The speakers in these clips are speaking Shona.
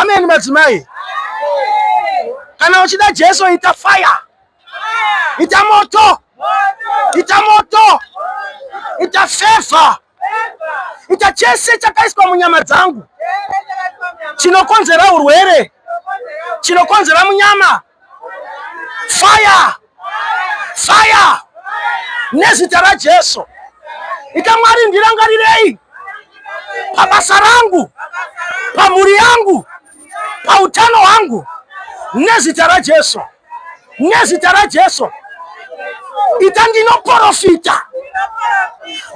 Amen madzimai. Kana uchida Jesu ita fire. Ita moto. Ita moto. Ita favor. Ita chese chakaiswa munyama dzangu chinokonzera urwere, chinokonzera munyama. Fire. Fire. Nezita raJesu. Ita Mwari ndirangarirei pabasa rangu, pamhuri yangu, pautano hwangu nezita raJesu, nezita raJesu. Ita ndinoporofita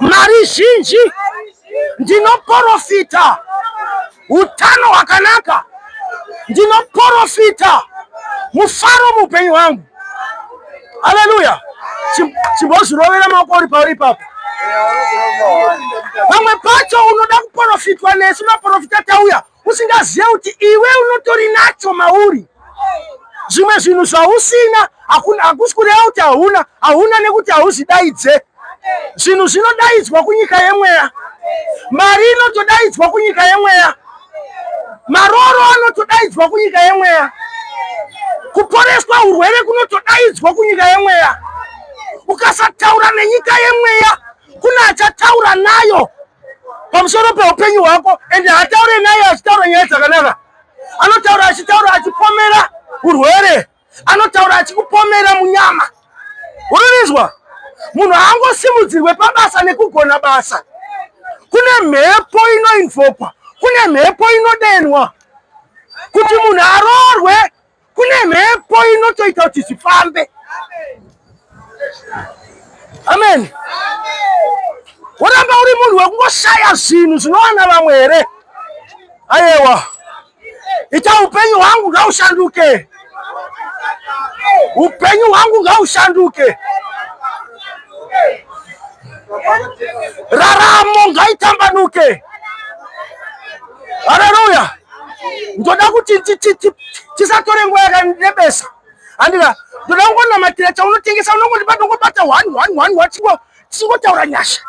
mari zhinji, ndinoporofita utano hwakanaka, ndinoporofita mufaro muupenyu hwangu. Haleluya! Chimbozvirovera maoko uri pauri ipapo. Pamwe pacho unoda kuporofitwa nesu maporofita tauya usingazive kuti iwe unotori nacho mauri. Zvimwe zvinhu zvausina hakusi kureva kuti hauna, hauna nekuti hauzvidaidze. Zvinhu zvinodaidzwa kunyika yemweya. Mari inotodaidzwa kunyika yemweya. Maroro anotodaidzwa kunyika yemweya. Kuporeswa urwere kunotodaidzwa kunyika yemweya. Ukasataura nenyika yemweya, kune achataura nayo pamusoro peupenyu hwako, ende haataure nayo achitaura nyaya dzakanaka. Anotaura achitaura achipomera urwere, anotaura achikupomera munyama. Unorinzwa? Munhu haangosimudzirwe pabasa nekugona basa. Kune mhepo inoinvokwa, kune mhepo inodenwa kuti munhu aroorwe. Kune mhepo inotoita kuti zvifambe. Amen. Woramba uri munhu wekungoshaya zvinhu zvinowana vamwe here? Ayewa, ita upenyu hwangu ngaushanduke, upenyu hwangu ngaushanduke, raramo ngaitambanuke. Haleluya! Ndoda kuti tisatore nguva yakarebesa, handika? Ndoda kungonamatira chaunotengesa, unongondibata ungobata 1 1 1 1 tichingotaura nyasha.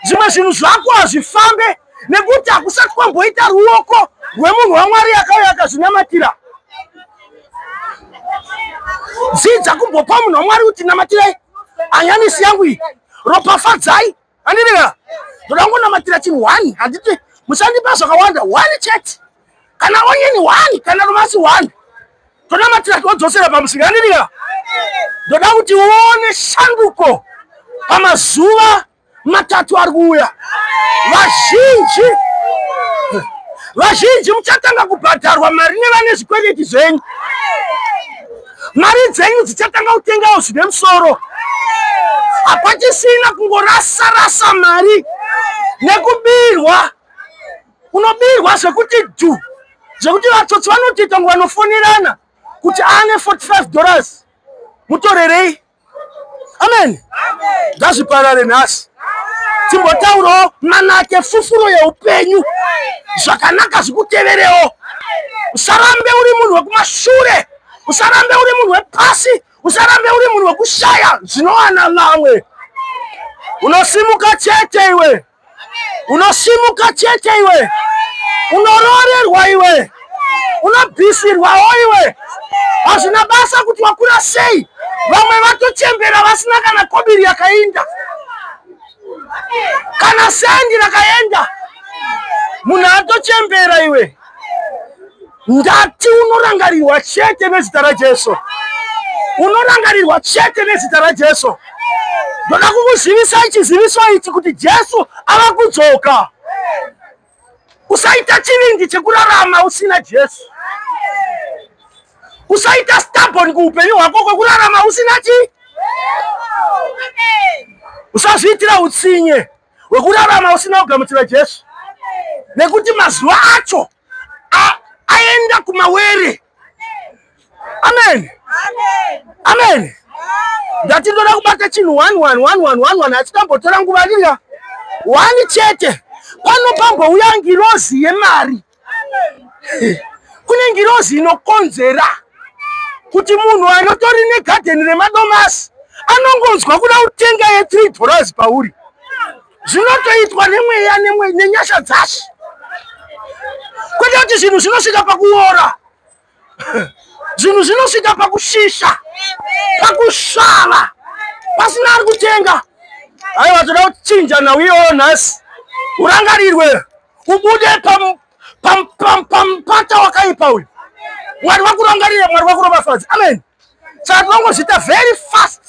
Zvimwe zvinhu zvako hazvifambe nekuti hakusati kwamboita ruoko rwemunhu waMwari akauya akazvinamatira. Dzidza kumbopa munhu waMwari kuti namatirai anyanisi yangu iyi, ropafadzai. Handiti? Ndoda kungonamatira chinhu one, handiti musandipa zvakawanda, one chete, kana onion one, kana domasi one, tonamatira todzosera pamusika. Handiti? Ndoda kuti uone shanduko pamazuva 3 ari kuuya. Vazhinji vazhinji muchatanga kubhadharwa mari nevane zvikwereti zvenyu. Mari dzenyu dzichatanga kutengawo zvine musoro. Hapachisina kungorasa rasa mari nekubirwa. Unobirwa zvekuti dhu, zvekuti vatsotsi vanotoita kunge vanofonerana kuti ane $45 mutorerei. Amen. Ngazviparare nhasi. Timbotaurawo manake fufuro yeupenyu, zvakanaka zvikuteverewo. Usarambe uri munhu wekumashure, usarambe uri munhu wepasi, usarambe uri munhu wekushaya zvinowana vamwe. Unosimuka chete iwe, unosimuka chete iwe, unoroorerwa iwe, unobvisirwawo iwe. Hazvina basa kuti wakura sei, vamwe vatochembera vasina kana kobiri yakainda, kana sendi rakaenda. Munhu atochembera iwe. Ndati unorangarirwa chete nezita raJesu, unorangarirwa chete nezita raJesu. Ndoda kukuzivisai chiziviso ichi kuti Jesu ava kudzoka. Usaita chivindi chekurarama usina Jesu. Usaita stubborn kuupenyu hwako kwekurarama usina chi. Usazviitira utsinye hwekurarama usina kugamuchira Jesu, nekuti mazuva acho aenda kumawere. Amen. Amen. Ndati ndoda kubata chinhu 1 1 1 1 1 1, hachitambotora nguva riya 1 chete. Pano pambouya ngirozi yemari. Kune ngirozi inokonzera kuti munhu anotori negadheni remadomasi anongonzwa kuda kutenga ye$3 pauri. Zvinotoitwa nemweya nenyasha dzashe. Kwete kuti zvinhu zvinosvika pakuora, zvinhu zvinosvika pakushisha, pakusvava, pasina ari kutenga. Aiwa, toda kuchinja nhau iyoyo nhasi, urangarirwe, ubude pamupata wakaipa uyu. Mwari vakurangarire, Mwari vakuropafadze. Amen. Saka tinongozviita very fast,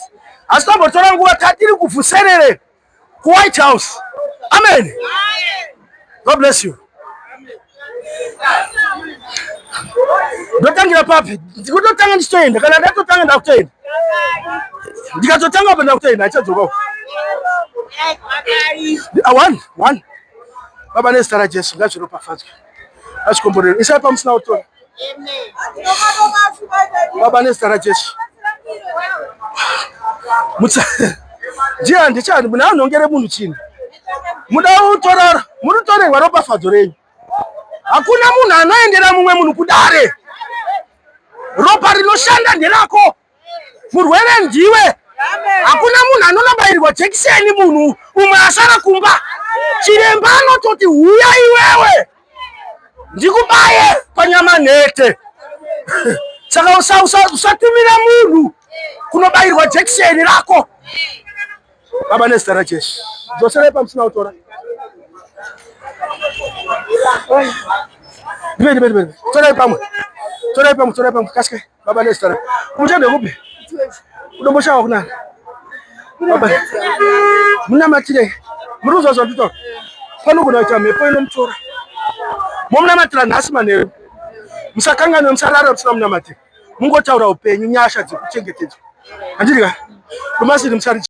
asi tambotora nguva tatiri kuvuserere kuWhite House. Amen. God bless you. Ndotangira papi? Ndikutotanga ndichitoenda. Kana ndatotanga ndakutoenda. Ndikatotanga apa ndakutoenda, haichadzoka. Ah, one, one. Baba, nezita raJesu, ngazviropafadzwe. Ngazvikomborerwe. Isai pamusina kutora. Baba, nezita raJesu. Mutsa. Ndiye ndichani munhu anongere munhu chinhu. Muda kutora, munotorerwa ropafadzo renyu. Hakuna munhu anoendera mumwe munhu kudare. Ropa rinoshanda nderako. Murwere ndiwe. Hakuna munhu anonobairwa jekiseni munhu umwe asara kumba. Chiremba anototi huya iwewe ndikubaye panyama nhete. Saka usatumira munhu kunobairwa jekiseni rako. Baba, nezita raJesu, dzoserai pamusina kutora. Ndipe, ndipe, ndipe. Torai pamwe, torai pamwe, torai pamwe. Kasike. Baba, nezita ra umuchende kupi? Udomboshawa kunani? Baba, munamatire. Muri kuzwa zvanditaura? Panogona kuita mhepo inomutora. Momunamatira nhasi manheru. Musakanganwe, musarara musina munamatira. Mungotaura upenyu, nyasha dzekuchengetedzwa. Handiti ka? Domasiri musari.